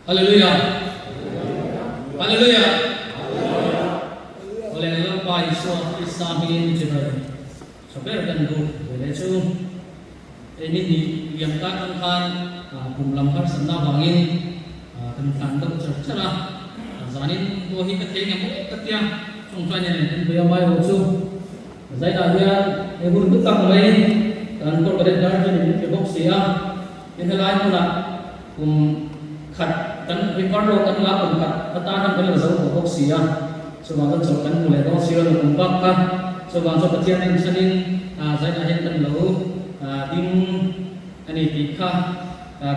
Hallelujah! Hallelujah! Awle Lalpa Isua Krista hmingin chibai tha ber kan duh ve leh chu. Hei ni hnih liam ta atang khan kum lam harsatna avangin kan tlan deuh char char a, zanin pawh hi ka thei ngem awk ka tia tawngtai nen kan bei a mai rawh chu. Zainah hian hei hun hlu tak mai kan Corps Cadet Guardian in min pe bawk si a, tin helai hmunah kum khat kan refer lawk kan la kum khat atan hian kan la zo tawh bawk si a, chuvang chuan chawlh kan hmu leh dawn si lo kum bak kha, chuvang chuan Pathian rin chhanin Zainah hian kan lo ding a ni tih kha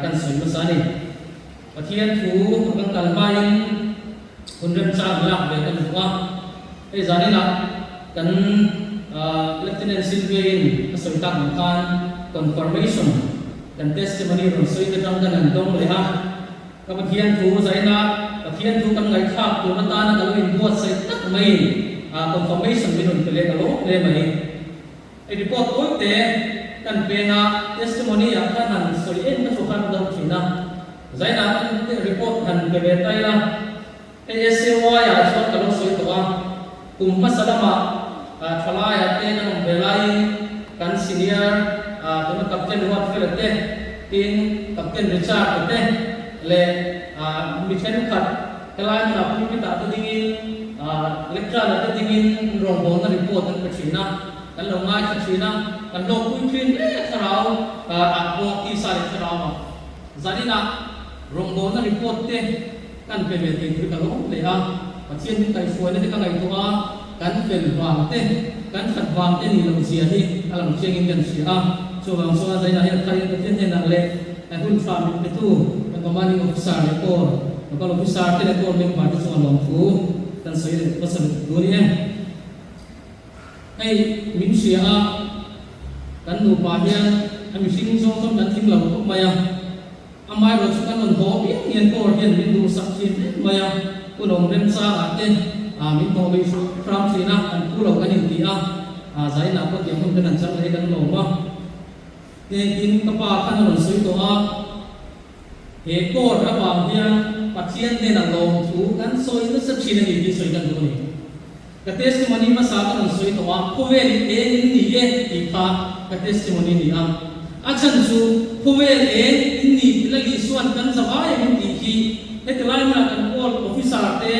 kan sawi hmasa a ni. Pathian thu kan kal hmain hun remchang lak ve kan duh a, hei zaninah kan Lieutenant Sylvia-in a sawi tak ang khan confirmation kan testimony rawn sawi te tang kan han dawng leh a, ka Pathian thu zaina Pathian thu kan ngaihthlak tur atana ka lo inbuatsaih tak maiin confirmation min rawn pe leh ka lawm hle mai. I report tawi te kan peng a, testimony ah khan han sawi em ka chu khan ka deuh thin a, Zainah khan report han pe ve ta ila, hei SAY ah chuan ka lo sawi tawh a, kum hmasa lamah thalai ah te kan awm ve laiin kan senior tuna Captain Ruatfela te tin Captain Richard a te leh mi thenkhat helai hmunah pulpit ah te dingin lecture ah te dingin rawngbawlna report an pe thin a. Kan lo ngaithla thin a, kan hlawkpui thin hle thlarau ah pawh tisa leh thlarau ah. Zaninah rawngbawlna report te kan pe ve thei tur hi ka lawm hle a, Pathian min kaihhruaina te ka ngaihtuah a, kan fel vang te, kan that vang te nih loh zia hi a lang chiangin kan hria a, chuvang chuan zaninah hian tharin Pathian hnenah leh hun tha min petu kan commanding officer leh corps local officer te leh corps member te chunga lawmthu kan sawi leh hmasa lutuk tur a ni e. Hei min hria a, kan nupa hian a mihring zawng zawng kan tling lo khawp mai a, amaherawh chu kan rawn haw piang hian kawr hian min duhsak thin reng mai a, hun awm remchangah te min tawh lui hruh hram thin a, kan phu lo kan inti a, zainah pawh tiang hun kan han chang leh hi kan lawm a. Tin, ka pa khan a rawn sawi tawh a, he kawr avang hian Pathian hnena lawmthu kan sawi nasa thin a ni tih sawi kan duh a ni. Ka testimony hmasa ka rawn sawi tawh a, khawvel in eng in ni e tih kha ka testimony a ni a. A chhan chu khawvel eng in ni tih la Lisuan kan zavai ang in tih hi heti lai hmunah kan Corps Officer te,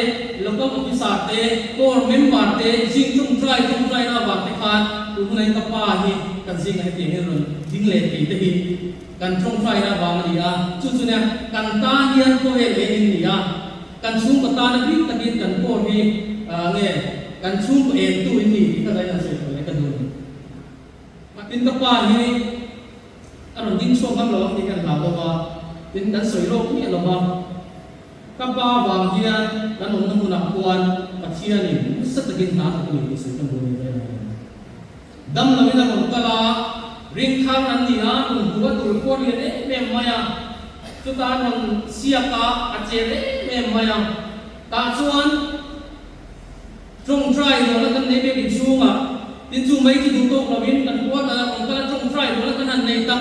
Local Officer te, Corps Member te zing tawngtai tawngtaina avang te khan tun hunah hian ka pa hi kan zingah hetiang hian rawn ding leh thei te hi kan tawngtaina avang a ni a. Chu chu nia kan tan hian khawvel eng in ni a. Kan chhungkaw tana bik takin kan pawh hi nge kan chhungkaw entu in ni tih kha zain an sawi tawh leh ka duh a ni. Tin ka pa hi a rawn ding chhuak ngam lo ang tih kan hlau lo va, tin kan sawi lawk miah lo va. Ka pa vang hian kan awmna hmunah khuan Pathianin nasa takin hna thawk a ni tih sawi kan duh a ni zain an sawi. Dam loin a rawn kal a, ringthar an ni a, rawn hmu a tur khuar lian em em mai a, chutah an rawn siak a, a cher em em mai a, tah chuan tawngtai rualna kan nei bik inchhungah, tin chu mai chu duh tawk loin kan khua tan a rawn kal a, tawngtai rualna kan han nei tak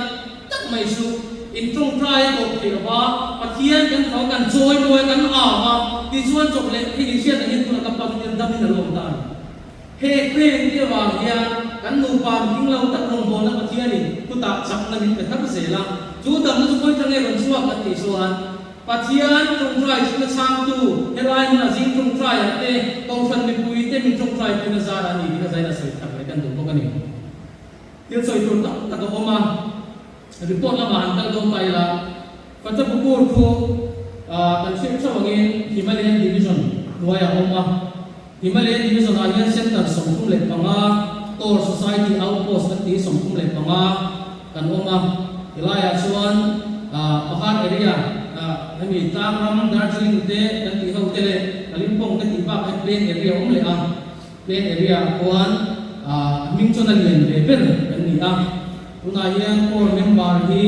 tak mai chu in tawngtai a tawp thei lova, Pathian kan fang a, kan chawi mawi a, kan au a, tichuan chawp leh thil inhriat angin tunah kan pa chu tian damin a lo awm ta a ni. He claim te avang hian kan nupa mihring lo tak rawngbawlna Pathianin khutah chakna min pe thar zel a, chu damna chu khawi tang nge rawn chhuak kan tih chuan Pathian tawngtai chhuna chhangtu helai hmuna zing tawngtaiah te Kohhran mipui te min tawngtai puina zar a ni tih kha zaina sawi thar leh kan duh bawk a ni. Thil sawi tur tam tak a awm a, report lamah han kal dawn ta ila, Fatehpukur khu kan hriat theuh angin Himalayan Division hnuaiah a awm a, Himalayan Division ah hian Centre 35, Tor Society Outpost an tih 35 kan awm a, helaiah chuan Pahar area hemi tlangram Darjeeling te kan tih ho te leh Kalimpong te tih bakah hian plain area a awm leh a, plain area ah khuan a hming chuan a lian ve ber kan ni a, tunah hian Core member hi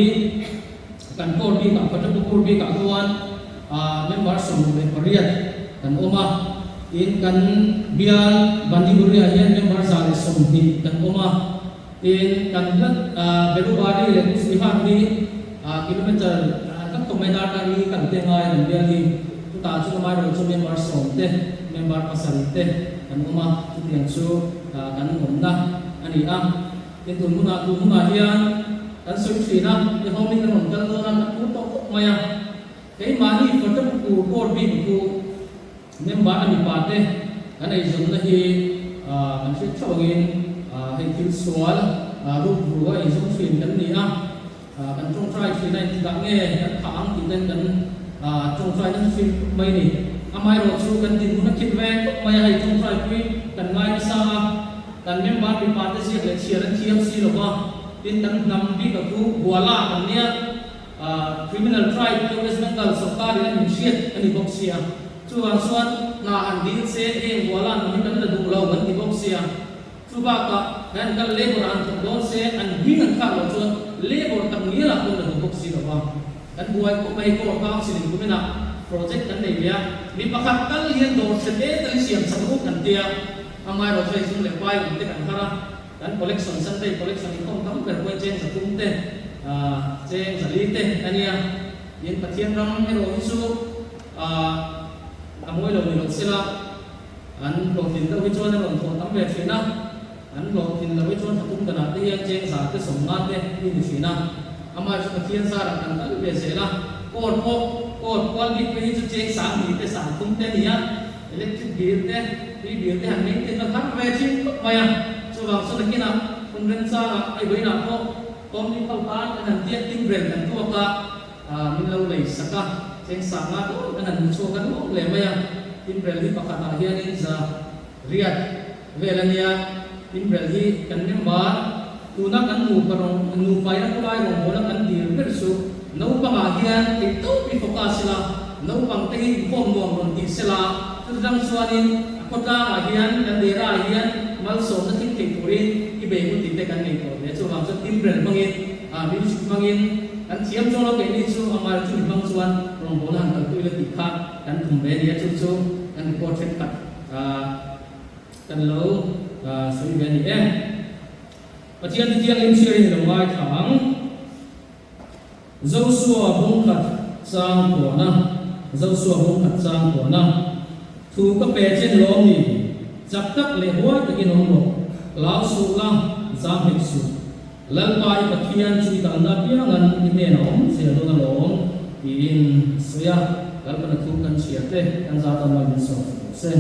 kan Core bikah Fatehpukur bikah khuan Member 18 kan awm a, tin kan bial Bandiguria hian member 120 kan awm a, tin kan hlat Berubari leh Kusbihar hi kilometer. hlat khawp mai darkar li kal te ngai kan bial hi. Chutah chu amaherawhchu chu member sawm te, member pasarih te kan awm a, chutiang chu kan awmna a ni a. Tin tun hunah tun hunah hian kan sawi thin a, i hawmin kan rawn kal dawn a, kan phur tawh khawp mai a. Keimahni Fatehpur Court bik chu member a mipa te kan eizawnna hi kan hriat theuh angin hei thil sual ruk ruk a eizawng thin kan ni a, kan tawngtai thin a engtikah nge kan thah ang tih ten kan tawngtai nasa thin khawp mai a ni. Amaherawhchu kan dinhmun a khit ve khawp mai a, hei tawngtai pui kan ngai nasa a, kan member mipa te ziak leh chhiar an thiam si lo va, tin kan hnam bik a khu Huala kan nia. Criminal tribe te West Bengal sorkarin a min hriat a ni bawk sia. Chuvang chuan hna han dil se heng Huala nun hi kan la duh lo an ti bawk sia. Chu bakah kan kal labour ah han thawk dawn se an hming an thlak loh chuan labour tak ngialah pawh la duh bawk si lo va. Kan buai khawp mai court council in kuminah project kan nei ve a, mi pakhat tal hian dawr chhe te tal hi siam chak ruk kan tia, amaherawhchu hei zum leh pai awm te kan har a. Kan collection Sunday collection inkhawm tam ber pawhin cheng 300 te, cheng 400 te a nia. Tin, Pathian ram erawh hi chu a mawi lo ni lo sela, an hlawhtlin deuh hi chuan a rawn thawh tam ve thin a, an hlawhtlin loh hi chuan 300 danah te hian cheng 100 te 50 te hi ni thin a. Amah chu Pathian zarah kan kal ve zel a, court pawh court kual bik phei hi chu cheng 2000 te 3000 te a ni a. Electric bill te, tui bill te han maintain a har ve thin khawp mai a, chuvang chuan nakinah hun remchangah hei vawiinah pawh Tommy ho tan kan han tiak tin rel kan tuak a, min lo lei sak a, cheng sang nga dawn kan han hmu chhuak a nuam hle mai a, tin rel hi pakhatah hianin za riat vel a nia, tin rel hi kan member tuna kan nupa rawng nupa ina khawlai rawngbawla kan dir ber chu naupangah hian theihtawp i focus ila, Naupang te hi inkhawm nuam rawn tih sela, chutang chuanin a khawtlangah hian kan dera ah hian malsawmna thleng thei turin i bei ngut tih te kan nei tawh hle. Chuvang chuan timbrel hmangin, music hmangin kan thiam chuang lo keini chu amal chumi hmang chuan rawngbawlna han kalpui la tih kha kan tum ve a ni a, chu chu kan report thenkhat kan lo sawi ve a ni e. Pathian chu thianghlim chhiarin i lo ngaithla ang. Josua bungkhat chang kuahna Josua bungkhat chang kuahna Thu ka pe chen lawm ni, chak tak leh huai takin awm rawh, hlau suh la, zam hek suh. Lalpa i Pathian chu i kalna apiangan i hnenah awm zel dawn alawm, tiin a sawi a. Lalpana thu kan chhiar te kan zat a mal min sawm sak rawh se.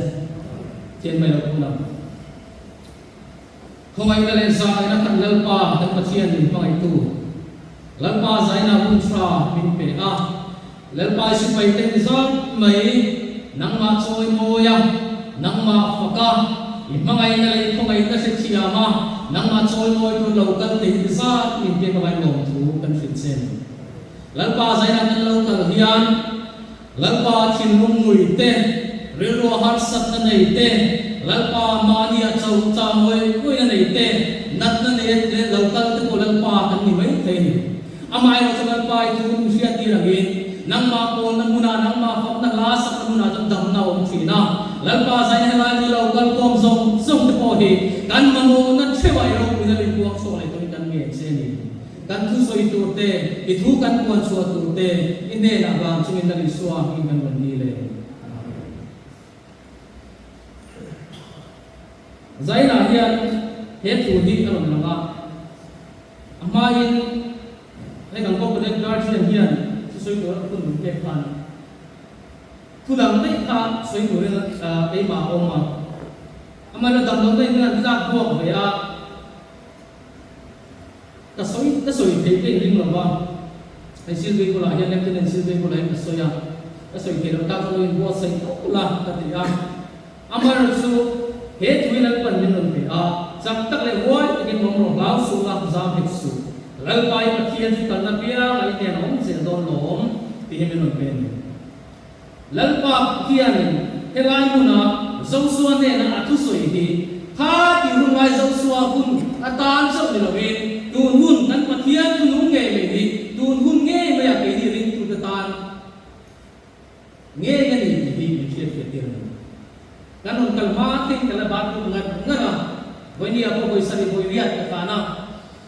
Thian mai lo pawh nang. Khawngaihna leh zaina khat Lalpa kan Pathian min hmangaihtu Lalpa zaina hun tha min pe a, Lalpa i sipai te ni zat mai nangmah chawi mawi a, nangmah fak a, i hmangaihna leh i khawngaihna hrethiam a, nangmah chawi mawi tur lo kal thei ni zat min pek avangin lawmthu kan hrilh che ni. Lalpa zaina kan lo kal hian Lalpa thinlung ngui te, rilrua harsatna nei te, Lalpa mahnia cho chang ngawih ngawihna nei te, natna nei leh lo kal te pawh Lalpa kan ni mai thei a ni. Amaherawh chu Lalpa i thu min hriattir angin, nangmah pawlna hmunah, nangmah fakna hla sakna hmunah chuan damna a awm thin a. Lalpa zaina helai ni lo kal khawm zawng zawng te pawh hi kan mamawhna theuhah i ropuina lui puak chhuak leh turin kan ngen che a ni. Kan thu sawi tur te, i thu kan puan chhuah tur te, i hnenah vang chungin Lal Isua hming kan rawn ni le. Amen. Zainah hian he thu hi a rawn lang a, a hmain hei kan Corporate Guardian hian thusawi tur a hun min pek khan thu dang daih kha sawi turin keimah a awm a, amah dam lohna in an tlak buak ve a. Ka sawi ka sawi theih ka inring lo va, hei Silvei bulah hian Lieutenant Silvei bulah hian ka sawi a, ka sawi theih loh tak chu lo inbuatsaih tawh la ka ti a. Amaherawh chu he thu hi Lalpan min rawn pe a, chak tak leh huai takin awm rawh, hlau suh la, zam hek suh. Lalpa i Pathian chu kalna piang a i hnen a awm zel dawn lawm tih hi min rawn pe a ni. Lalpa Pathianin helai hmuna Josua hnena a thusawi hi kha ti hun ngai Josua hun atan chauh ni loin tun hun kan Pathian thu nung ngei mai hi tun hun ngei maiah keini ringtute tan ngei a ni tih hi min hriatfiah tir a ni. Kan rawn kal hma thei ka la bat ruk ngar ngar a, vawinia pawh vawi sarih vawi riat ka tlan a,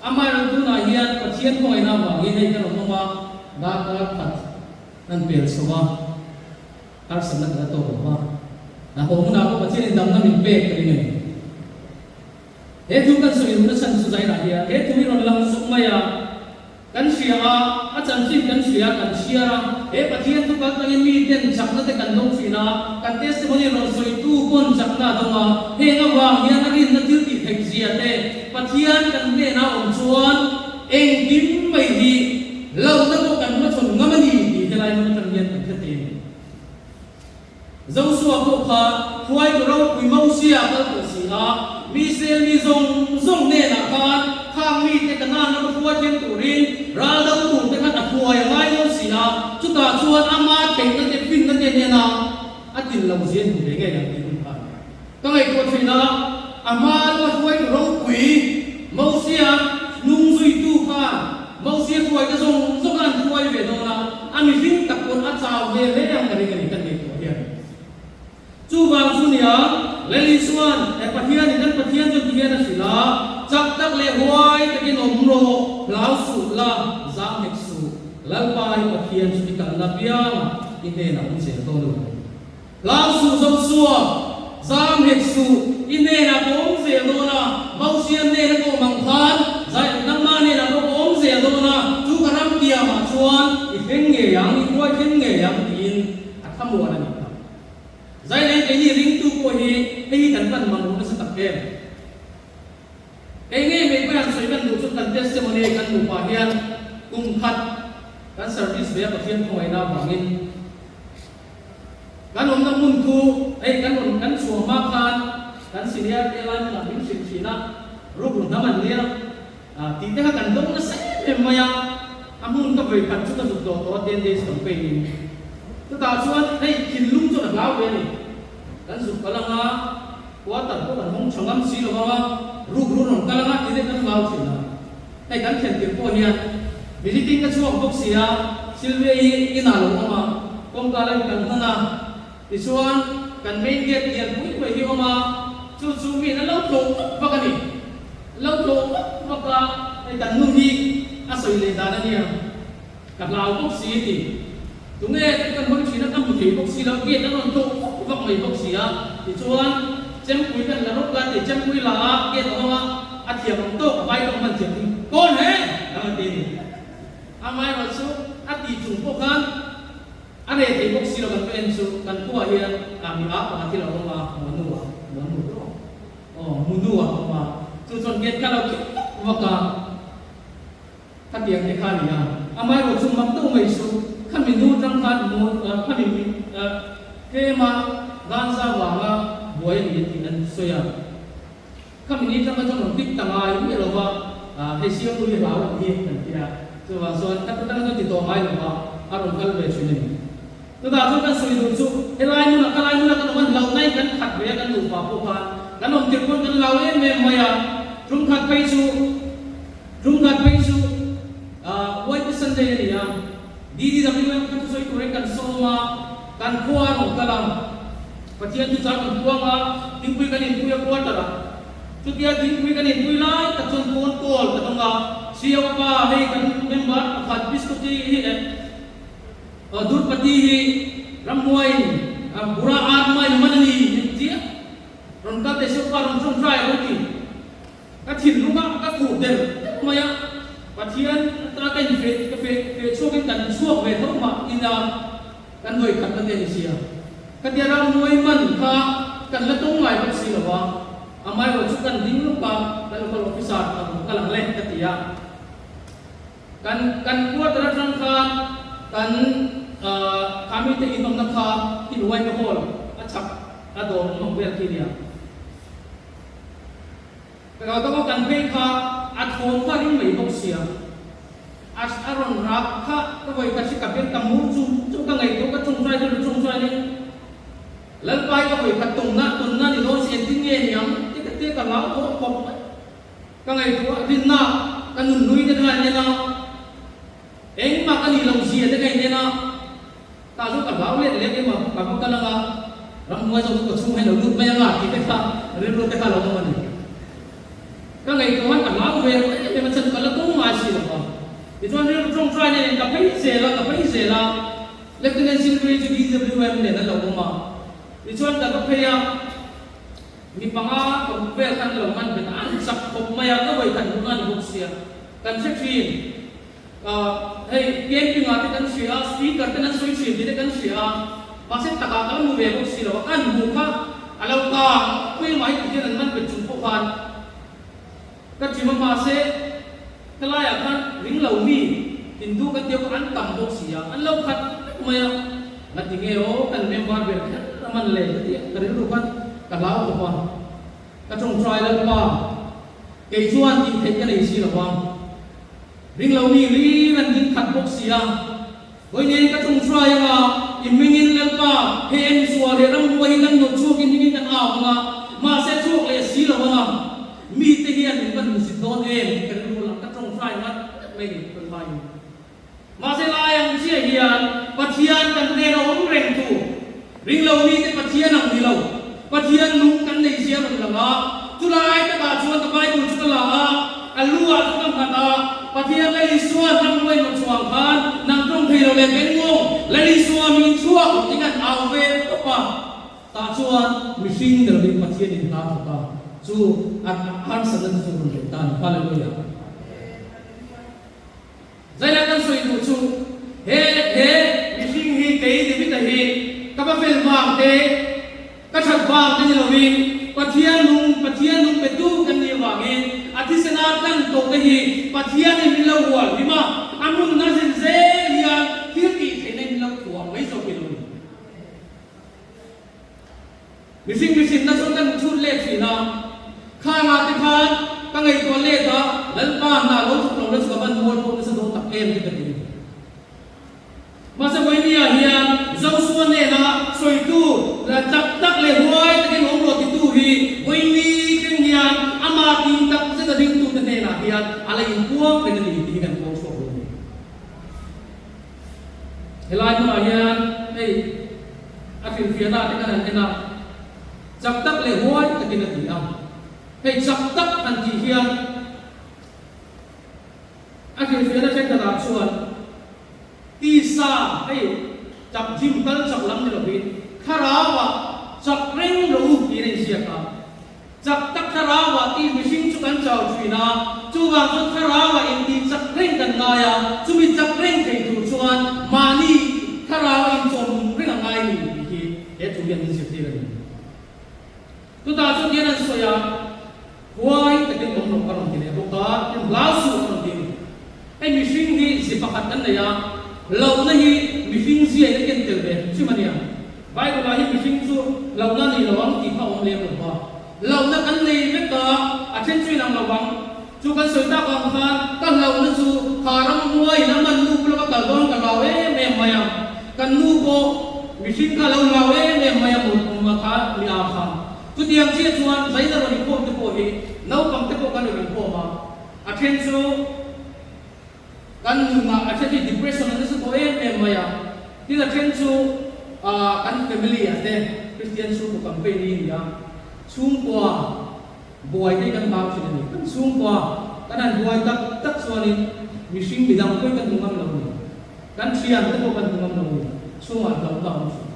amaherawhchu tunah hian Pathian khawngaihna avangin hei ka rawn awm a, darkar khat. An pel chho a, harsatna kan la tawk lo va, a haw hunah pawh Pathianin damna min pek ka ring a ni. He thu kan sawi duhna chhan chu zainah hian he thu hi rawn lang zuk mai a, kan hria a, a chanchin kan hria a, kan chhiar a, he Pathian thu kal tangin miten chakna te kan dawng thin a, kan testimony rawn sawitu pawn chakna a dawng a, heng avang hian a rinna thil tih theih zia te Pathian kan hnenah awm chuan engkim mai hi lohna pawh kan hmachhawn ngam a ni tih helai hmun atang hian kan hre thei a ni. Joshua pawh kha hruaitu ropui Mosia kal tawh si a, Israel mi zawng zawng hnenah khan khang mite Kanaan rama hruai thleng turin ral do tur te khan a hruai a ngai lo si a, chutah chuan ama theihna te finna te hnena a tin lo zia hmu ve ngei ang tih hun kha a ni. Ka ngaihtuah thin a, a hma lama hruaitu ropui Mosia hnung zuitu khan Mosia hruaite zawng zawng an hruai ve dawn a, a mihring tak pawn a chau ve hle ang ka ring a ni kan ngaihtuah hian. Chuvang chu nia, Lal Isua'n he Pathianin kan Pathian chuan ti hian a hrilh a, Chak tak leh huai takin awm rawh, hlau suh la, zam hek suh, Lalpa i Pathian chu i kalna piangah i hnenah awm zel dawn lo. Hlau suh zo suak, zam hek suh, i hnenah ka awm zel dawn a, Mausian hnena ka awm ang khan zai nangmah hnenah pawh ka awm zel dawn a, chu ka ram tiamah chuan i thleng ngei ang, i hruai thleng ngei ang tiin a thlamuan a nih kha. Zai leng keini ringtu pawh hi hei hi kan pan mang ruh nasa tak em? Kei ngei mai pawh hian sawi kan duh chu kan testimony kan nupa hian kum khat kan service ve a Pathian khawngaihna avangin, Kan awmna hmun chu hei kan rawn kan chhuah hma khan kan senior te lai hmunah min hrilh thin a, rukru hnam an nia tih te kha kan dawng nasa em em mai a, a hmun ka vawi khat chu ka zuk dawh tawh a ten days campaign in. Chutah chuan hei thinlung chuan a hlau ve a ni. Kan zuk kal anga quarter pawh kan hawng tha ngam si lo anga rukru rawn kal anga tih te kan hlau thin a. Hei kan thlen tirh pawh hian visiting ka chhuak bawk si a, Sylvia hi inah lo awm a, kawngka la in kan hman a, tichuan kan main gate lian pui mai hi awm a, chu chu miin a lo tlawh vak vak a ni. A lo tlawh vak vak a, hei kan nu hi a sawi leh dan a nia, ka hlau bawk si a ti. Tunge tih kan hawi thin a, ka hmu thei bawk si lo, gate a rawn tlawh vak vak mai bawk si a, tichuan chempui kan la rawk a ti, chempui la a gate a awm a, a thiam ang tawk a vai tawk hman thiam ding kawn he a rawn ti a ni. Amaherawh chu a tih chung pawh khan a reh thei bawk si lo kan va en chu kan khuaah hian a mi a pakhat hi lo awm a, Muanu a, Muanu tawk aw Munu a awm a, chu chuan gate kha a lo khik vak vak a. Khatiang te kha a ni a, amaherawh chu mak deuh mai chu khami nu tang khan khami tlema ganza vanga buai a ni tih an sawi a. Khami ni tang kha chuan rawn tik ta ngai miah lo va, hei siamtu hi hlau ang hi kan ti a, chuvang chuan khati tang chuan ti tawh ngai lo va, a rawn kal ve thin a ni. Chutah chuan kan sawi duh chu helai hmunah khalai hmunah kan awm a, hlauhna in kan khat ve a, kan nupa pawh khan kan awm tirh pawn kan hlau em em mai a, tum khat phei chu Tum khat phei chu White Sunday a ni a, DDWM kha thusawi turin kan sawm a, kan khua a rawn kal a, Pathian chu chau kan puang a, thingpui kan inpui a quarter ah. Chutia thingpui kan inpui lai tak chuan phone call ka dawng a, Siau pa hei kan member pakhat Biscuti hi eh Durpati hi ramhuaiin Bura Atma in man a ni engtia rawn kal teh Siau pa rawn tawngtai a lo ti. Ka thinlunga ka khuh der deuh mai a, Pathian ata ka infe ka fe fe chhuakin kan chhuak ve tho mah ila kan vawi khat na te a ni sia. Khatia ramnuai man kha kan la tawng ngai bawk si lo a, amaherawh chu kan ding lawk a, kan local officer ka rawn kal ang le ka ti a. Kan kan quarter atang khan kan kha mite inawmna kha Hilwaima Hall a chhak a dawr awm ang vel khi nia. Ka kal tawk a, kan phei kha a thawm kha ring mai bawk sia. A a rawn rak kha ka vawi khat hi ka beng ka mur chu chu ka ngaihtuah ka tawngtai chu la tawngtai ning. Lalpai ka vawi khat tawngna tawnna ni dawn si engtin nge ni ang ti ka tia ka hlau tawh khawp mai. Ka ngaihtuah rinna ka nun hlui te kha en a, engmah ka nih loh zia te ka in en a. Tah chu ka hlau let let em a, ka va kal anga ramhnuai zawk chu ka chhung hi lo lut mai anga tih te kha rilru te kha lo awm a ni. Ka ngaihtuah khan ka hlau ve em em a chan ka la tawng ngai si lo va. Tichuan rilru tawngtai nen ka phei zel a, ka phei zel a. Lieutenant Silbury chu DWM nen an lo awm a. Tichuan ka va phei a, mi panga paruk vel khan lo man bet a, an chak khawp mai a, ka vawi khat hmuhna a ni bawk sia. Kan hre thin. Hei camping ah te kan hria a, speaker ten an sawi thin tih te kan hria a, mahse takah ka la hmu ve bawk si lo a, kan hmuh kha a lo kang pui mai tih hian an man bet chung pawh khan ka chim a, mahse helaiah khan ring lo mi Hindu kan tia kha an tam bawk si a, an lo khat vek mai a, ngati nge aw kan member ber kher a man le ka ti a, ka rilru khan ka hlau khawp a, ka tawngtai Lalpa kei chuan tih theih ka nei si lo a. Ring lo mi rin an ding khat bawk si a, Vawiin ka ṭawngṭai anga i hmingin Lalpa, he em sual he ramhua hi kan nawt chhuakin hmingin kan au anga, mahse chhuak leh si lo anga, mite hian min va hmusit dawn em tih ka rilru lang ka ṭawngṭai ngat ngat mai ni kan hmaiin. Mahse lai ang chiah hian Pathian kan hnena awm reng tu, ring lo mite Pathian ang ni lo, Pathian nung kan nei zia rawn lang a, chulai takah chuan ka Bible chu ka la a, a lu ah chu ka nghat a, Pathian Lal Isua hnam ruai nawh chhuang khan nang tawng thei lo leh bengngawng Lal Isua min chhuak tiin an au ve tawp a, tah chuan mihring ni lovin Pathian in hla thawk a, chu a harsatna te chu rawn leh ta a ni. Hallelujah. Zaila kan sawi duh chu he he mihring hi kei David-a hi ka va fel vang te, ka that vang te ni lovin Pathian nung Pathian nung petu kan nih avangin a thisena tlan tawh te hi Pathianin min lo hual him a, a nunna zin zel hian thil tih theihna in min lo thuam mai zawk hi lo ni. Mihring mihrinna chuan kan chhut let thin a, khangah te khan ka ngaihtuah let a, Lalpa hna lo thawk lo la chu ka van mual pawh nasa dawn tak em te ka ti. Mahse Vawinia hian Joshua nena sawitu la chak tak leh huai takin awm rawh titu hi Vawini thleng hian amah tih tak zet a dingtute hnenah hian a la inpuang reng a ni tih hi kan puang chhuak dawn a ni. Helai hmunah hian hei a hrilhfiahna te kan han en a, chak tak leh huai takin a ti a. Hei chak tak han tih hian a hrilhfiahna thenkhatah chuan tisa hei chak gym kal chak lam ni lovin thlarauah chak reng rawh u tiin a inziak a. Chak tak thlarauah tih mihring chu kan chau thin a, chuvang chuan thlarauah intih chak reng kan ngai a, chumi chak reng thei tur chuan mahni thlarau a inchawm nung reng a ngai ni tih hi he thu hian min zirtir a ni. Chutah chuan hian an sawi a, Huai takin awm loh ka rawn ti leh bawk a, tin hlau suh ka rawn ti a ni. Hei mihring hi zi pakhat kan nei a, lohna hi mihring ziain a ken tel ve hrim a nia. Bible-ah hian mihring chu lohna nei lo ang tih kha a awm lem lo va. Lohna kan nei vek a, a then chu inang lo vang. Chu kan sawi tak ang khan ka hlauhna chu kha ramhuaiin a man nu bula ka kal dawn ka hlau em em mai a. Kan nu pawh mihring kha a lo hlau em em mai a mut kha mi a kha. Chutiang chiah chuan zaina rawn inkhawm te pawh hi naupang te pawh kan rawn inkhawm a. A then chu kan nunah a then hi depression a nasa tawh em em mai a, tin a then chu kan family ah te Christian chhungkaw campaign hi a ni a, chhungkua buai te hi kan hlau thin a ni. Kan chhungkua kan han buai tak tak chuanin mihring midang pawhin kan hmu ngam lo a ni, kan thian te pawh kan hmu ngam lo a ni, chhungah hlauhna a awm thin.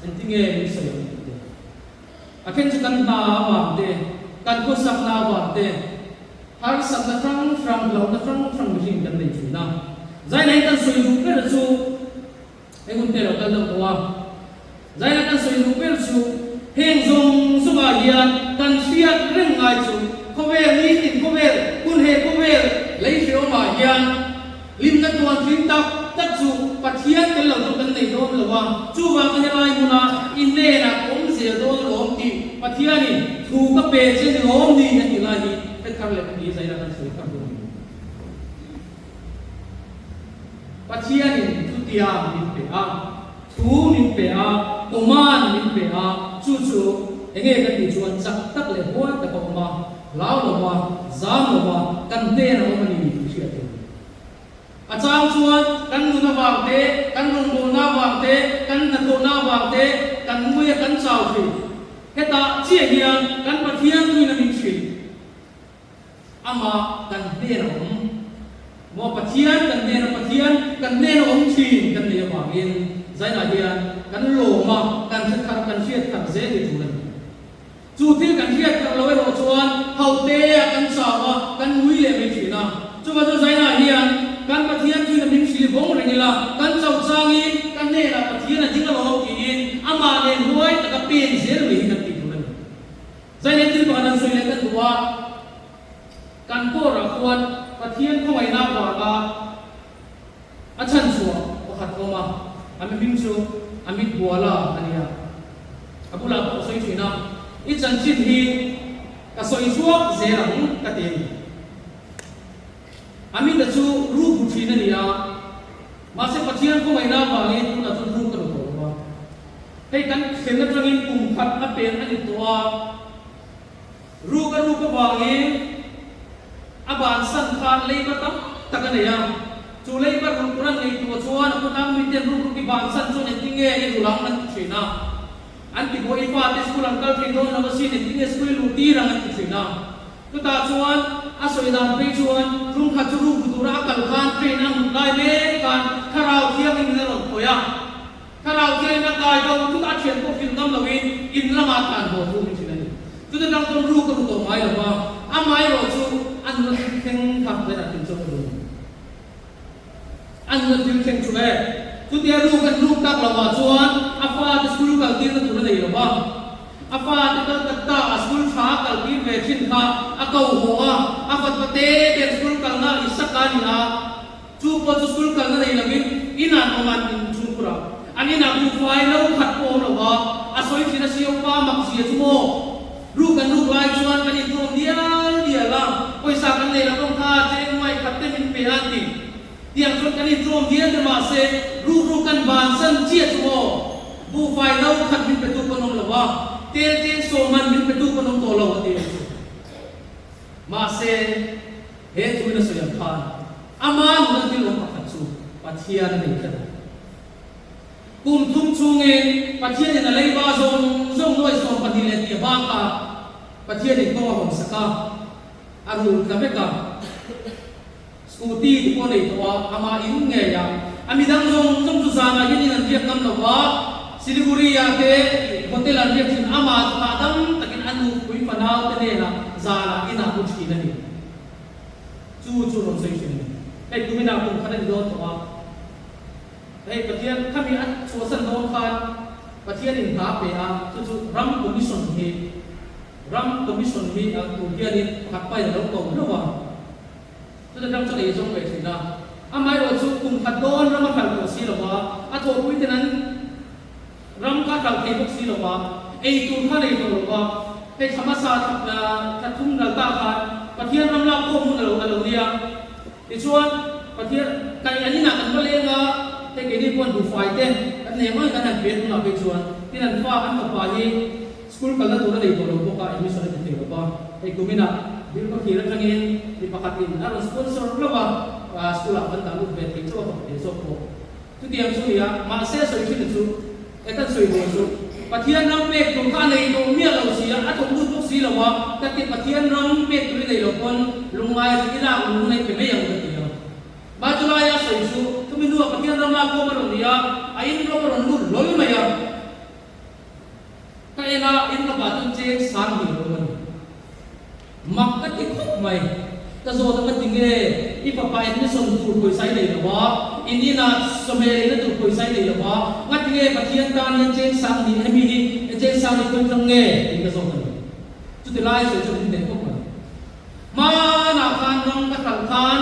Engtinge min sawi ang tih te. A then chu kan hna avang te, kan khawsakna avang te, harsatna hrang hrang, hlauhna hrang hrang mihring kan nei thin a. Zaina hi kan sawi duh ber chu heng hun te lo kal deuh tawh a. Zaina kan sawi duh ber chu heng zawng zawngah hian kan hriat reng ngai chu khawvel nitin khawvel hun he khawvel lei hrehawmah hian Hlimna tuan tling tak tak chu Pathian tel lo chu kan nei dawn lo a, chuvang chu helai hmuna i hnenah ka awm zel dawn alawm tih Pathianin thu ka pe che ni lawm ni a tih lai hi hre thar leh ni zaina kan sawi thar dawn a ni. Pathianin chutiang min pe a, thu min pe a, command min pe a, chu chu enge kan tih chuan chak tak leh huai tak a awm a, Hlau lo va, zam lo va, kan hnen a awm a ni tih hriat tur. A chang chuan kan nun avang te, kan rawngbawlna avang te, kan hnathawhna avang te, kan nguia kan chau thin. Hetah chiah hian kan Pathian thuin a min hrilh. Amah kan hnen a awm. Maw Pathian kan hnen a Pathian kan hnen a awm thin kan nei avangin. Zainah hian kan lawm a, kan hre thar, kan hriat thar zel hi tul a ni. Chu thil kan hriat thar lo erawh chuan hote-a kan chau a, kan ngui leh mai thin a. Chuvang chuan Zainah hian kan Pathian chuin a hming hril vawng reng ila, kan chauh changin ka hnenah Pathian a ding alawm tiin amah nen huai taka pen zel mai hi kan tih tur a ni. Zainah thil pakhat an sawi leh kan duh a, kan kawrah khuan Pathian khawngaihna avanga A chhan chhuah pakhat awm a, a mihring chu a mit buala a ni a. A bulah pawh ka sawi thin a, I chanchin hi ka sawi chhuak zel ang ka ti a ni. A mita chu ru bu thin a ni a, mahse Pathian khawngaihna avangin tunah chuan ru ka ru tawh lo a. Hei kan thlen atangin kum khat a pen a ni tawh a, ru ka ruk avangin A bansan khan leiba tam tak a nei a, chu leiba rulh tur an ngaihtuah chuan a khawtlang miten rukruk i bansan chuan engtinge i rulh ang an ti thin a. An ti buai i fate school an kal thei dawn lo asin engtinge school i luh tir ang an ti thin a. Chutah chuan a sawi dan phei chuan tlungkhat chu rukru tura a kal khan train a mut lai mek khan thlarau thiangin in a rawn khawih a. Thlarau thiangin a kai do chutah a thian pawh hrilh ngam loin in lamah tlan haw thu min hrilh a ni. Chuta tang chuan ruk a ru tawh ngai lo va, amaherawh chu a nuna thil thleng kha vawiinah thil chuan ka duh. A nuna thil thleng chu le, chutia ruk an ruk tak lovah chuan a fate school kal tirna tur a nei lo va, a fate Calcutta a school tha a kal tir ve thin kha a ko haw a, a fatpa te ten school kalna i sak a ni a. Chu pawh chu school kalna nei lovin inah an awm a, an inchhungkhur a. An inah buhfai lo khat pawh awm lo va, a sawi thin a si upa mak zia chu maw? Ruk kan ruk lai chuan kan intlawm dial dial a, pawisa kan nei lo kawng kha cheng nuai khat te min pe a an ti. Tiang chuan kan intlawm dial te mahse ruk ruk kan bansan chiah chu maw? Buhfai lo khat min pe tu pawn awm lo va, tel cheng sawman min pe tu pawn awm tawh lo a ti ang chu. Mahse, he thuin a sawi ang khan ama nuna thil awm pakhat chu Pathian a nei tlat a. Kum thum chhungin Pathianin a leiba zawng zawng nuai 12 leh tih bakah Pathianin kawng a hawn sak a, a rul tla vek a. Scooty te pawh a nei tawh a, amah in ngei a. A midang zawng zawng chu zanah hian in an riak ngam lo va, Siliguri-ah te hotel an riak thin, amah chu hahdam takin a nupui fanau te hnenah zanah inah pu thin a ni. Chu chu rawn sawi thin a ni. Hei kuminah kum khat a ni dawn tawh a, hei Pathian khami a chhuahsan dawn khan Pathianin hna a pe a, chu chu ram commission hi ram commission hi a tur hianin pakhat pain a lo ko hlauh a. Chuta tang chuan ei zawng ve thin a, amaherawh chu kum khat dawn ram a hralh tawh si lo va, a thawhpui ten an ram kha hralh thei bawk si lo va, ei tur kha nei tawh lo va, hei thla hmasa thla thum ral ta khan Pathian ram lak khawm hun a lo a lo nia. Tichuan, Pathian kai an inah kan va leng a, hei keini pawh an buhfai te kan nei ang kan han pe tunah phei chuan tin an fa an fapa hi School kalna tur a nei tawh lo bawk a, admission a ti thei lo va. Hei kuminah Bill Pakhir atangin mi pakhatin a rawn sponsor hlauh a, school ah kan dah lut ve thei chauh a fak thei zawk pawh. Chutiang chu nia, mahse sawi thin chu, he kan sawi tur chu Pathian ram pek tur kha a nei tawh miah lo si a, a thawk lut bawk si lo a, ka ti Pathian ram pek tur i nei lo pawn lungngai a zik i lak lungngai pe mai ang ka ti a. Mah chulaia sawi chu, chumi hnuah Pathian ram lak khawm a rawn ni a, a in rawp a rawn lut hlawl mai a. Ka en a, in lakah chuan cheng sang hmel awm a ni. Mak ka ti khawp mai. Ka zawt a ka ti nge, i fapa admission tur pawisa i nei lo a, in inah sawmhmeh leina tur pawisa i nei lo a, ngati nge Pathian tan hian cheng sang ni hemi hi cheng sang ni khawi tlang nge tih ka zawt a ni. Chuti lai sawi chuan min hneh khawp mai. Hmanah khan ram ka hralh khan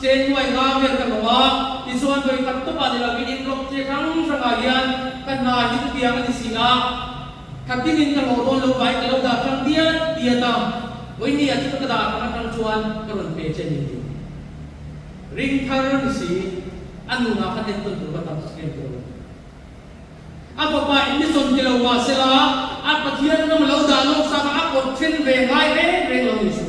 cheng nuai nga vel ka hlawh a, tichuan vawi khat tawpah ni lovin in rawk che hrang hrangah hian ka hna hi chutiang a ni si a, khatinin ka hlawh dawn lo vai ka lo dah hrang diat diat a, vawinia chu ka dah hrang atang chuan ka rawn pe che ni tih ring thar ni si, a nunah khan entawn tur ka tam tak em tawh lo. A fapa in mi zawn ti lo mah sela, a Pathian ram a lo dah lawk sa kha a kawt then ve ngai reng reng lo ni chu.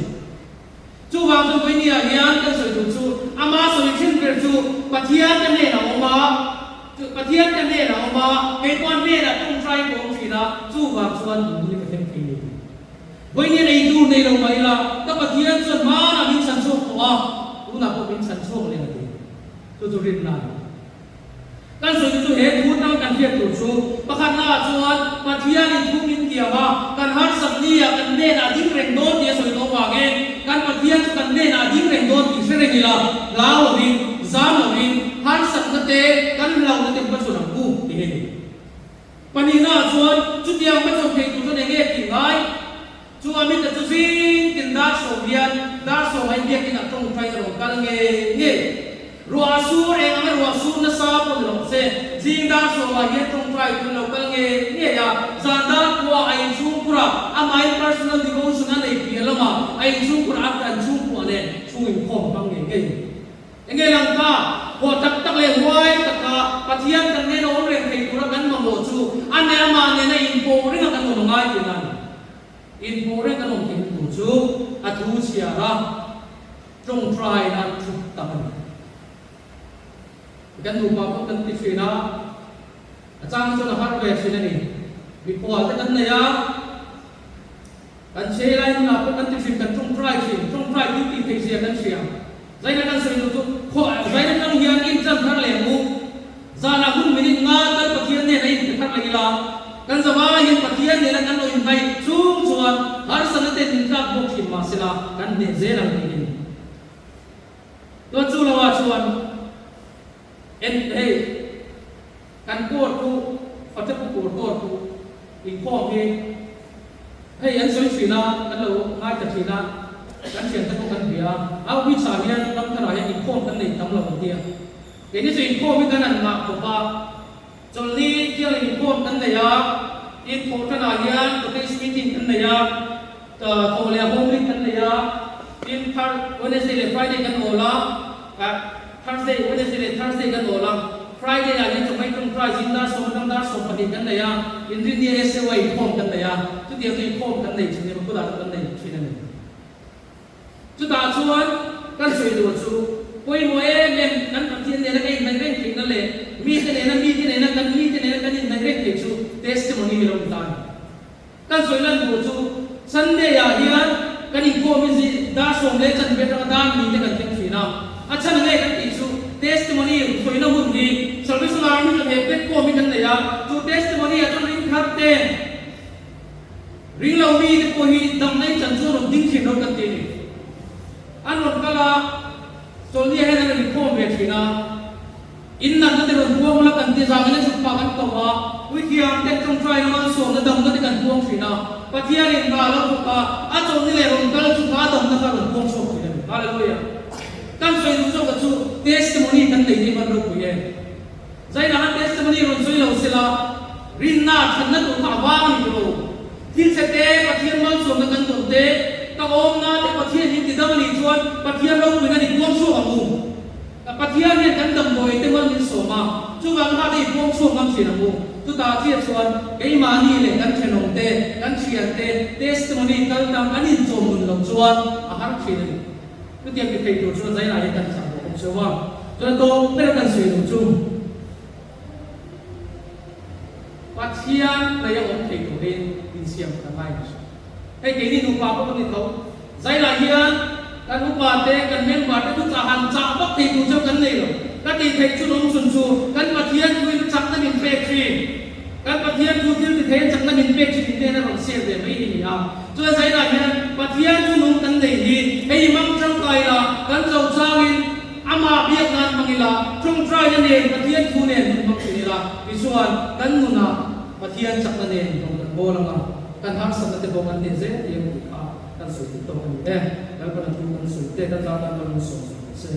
Chuvang chuan vawinia hian kan sawi duh chu, ama sawi then ber chu Pathian ka hnenah a awm a, Pathian ka hnenah a awm a, kei pawh a hnenah tawngtai ka awm thin a, chuvang chuan duh hi ka thleng thei ni. Vawinia nei tur nei lo mah ila, ka Pathian chuan hmanah min chhan chhuak tawh a, tunah pawh min chhan chhuak leh a ti. Chu chu rinna a ni. Kan sawi chu he thu tang kan hriat tur chu pakhatnaah chuan Pathianin thu min tiam a, kan harsat nia kan hnenah ding reng dawn tih a sawi tawh vangin kan Pathian chu kan hnenah ding reng dawn tih hre reng ila, hlau lovin, zam lovin, harsatna te, kan hlauhna te hmachhawn ang u tih hi a ni. Pahnihnaah chuan chutiang hmachhawn thei tur chuan eng nge tih ngai? Chu a mita chu zing tin dar sawm hian dar sawm a inbiakin a tawngtai a rawn kal ngei ngei. Ruah a sur eng anga ruah sur nasa pawh ni lo se, zing dar sawmah hian tawngtai tur lo kal ngei ngei a, zan dar khuaah a inchhungkhur a, amahin personal devotion a nei piah lamah a inchhungkhur a an chhungkhuah nen chhung inkhawm hmang ngei ngei. Enge lang ta? Haw tak tak leh huai taka Pathian kan nen a awm reng thei tura kan mamawh chu a ne amah nena inpawh renga kan awm a ngai tih nan. Inpawh reng kan awm theih tur chu a thu chhiar a, tawngtai nan thu tam a ni. Kan nupa pawh kan ti thin a, a chang chuan a har ve thin a ni. Mikhual te kan nei a, kan chhe lai hunah pawh kan ti thin, kan tawngtai thin, tawngtai thil tih theih zia kan hria. Zaina kan sawi duh chu khaw zaina tang hian inṭan thar leh ang u. Zanah hun minute nga tal Pathian nen a inpe thar leh ila, kan zavai hian Pathian nena kan lo inhnaih chung chuan harsatna ten min tlak bawk thin mah sela kan hneh zel ang tih hi. Chuan chu lovah chuan en hei kan court chu Fatehpur court chu inkhawm hi Hei an sawi thin a, kan lo ngaithla thin a, kan thiante pawh kan bia a, outreach ah hian ram tharah hian inkhawm kan nei tam lo an tia. Keini chu inkhawm hi kan han ngah khawp a, chawlhni thianghlim inkhawm kan nei a, tin thawhtanah hian cottage meeting kan nei a, thawh leh home week kan nei a, tin thar Wednesday leh Friday kan awl a, Thursday, Wednesday leh Thursday kan awl a, Friday ah hian chawhmei tawngtai zing dar sawm atang dar 12 kan nei a, Inrinnia SAY inkhawm kan nei a, chutiang chu inkhawm kan nei thin emaw kutah chu kan nei thin a ni. Chutah chuan kan sawi tur chu pawimawh em em kan Pathian nena ka inhnaih reng theihna leh mite nena mite nena kan mite nena kan inhnaih reng theih chu testimony hi lo ni ta a ni. Kan sawi lan tur chu Sunday ah hian kan inkhawm hi zi dar sawm leh chanve atanga dar ni te kan thleng thin a, a chhan nge kan tih chu testimony sawina hun hi Salvation Army chuan he platform hi kan nei a, chu testimony ah chuan ring thar te, ring lo mi te pawh hi damna in chan chu an rawn ding thin lo kan ti a ni. An rawn kal a, chawlhni ah hian an rawn inkhawm ve thin a. In natna te rawn buang ula kan ti zangin a chhuk pah kan ko a, Puithiam ten tawngtaina malsawmna damna te kan buang thin a, Pathianin hna a lo thawk a, a chawlhni leh rawn kal chu kha damna kha rawn buang chhuak thin a ni. Hallelujah! Kan sawi duh zawk a chu testimony kan nei tih van ropui em? Zainah khan testimony rawn sawi lo sela, rinna thanna tur kha a vang a ni tawh lo. Thil chhe te, Pathian malsawmna kan tawn te, ka awmna te Pathian min tidam a nih chuan Pathian ropuina ni buang chhuak ang u. Ka Pathian hian kan damdawi te mal min sawm a, chuvang kha te i pawm chhuak ngam thin ang u. Chutah chiah chuan keimahni leh kan thenawm te, kan thian te testimony kal tang an inchawm nun loh chuan a har thin a ni. Chutiang ti thei tur chuan zailai hi kan chak bawk awm cheu a, chuan a tawp ber kan sawi lo chu Pathian hnaih a awm thei turin insiam kan ngai ni. Hei keini nupa pawh kan ni tho. Zailah hian kan upa te, kan member te chu chah han chah vak thei tur cheu kan nei lo. Ka tih theih chun awm chhun chu kan Pathian thuin chakna min pek thin. Kan Pathian thu thil ti theiin chakna min pek thin in hnen a rawn share ve mai hi ni a. Chuan zailah hian Pathian chu nung kan nei hi hei i mang tangkai la, kan cho changin amah biak nan hmang ila, tawngtaina nen Pathian thu nen hun hmang thin ila, tichuan kan nunah Pathian chakna nen rawn kan bawl ang a. Kan harsatna te bawk an hneh zel tih ang tih kha kan sawi dik tawk a ni e. Lalpana thu kan sawi te kan zau tan malung sawm sawm rawh se.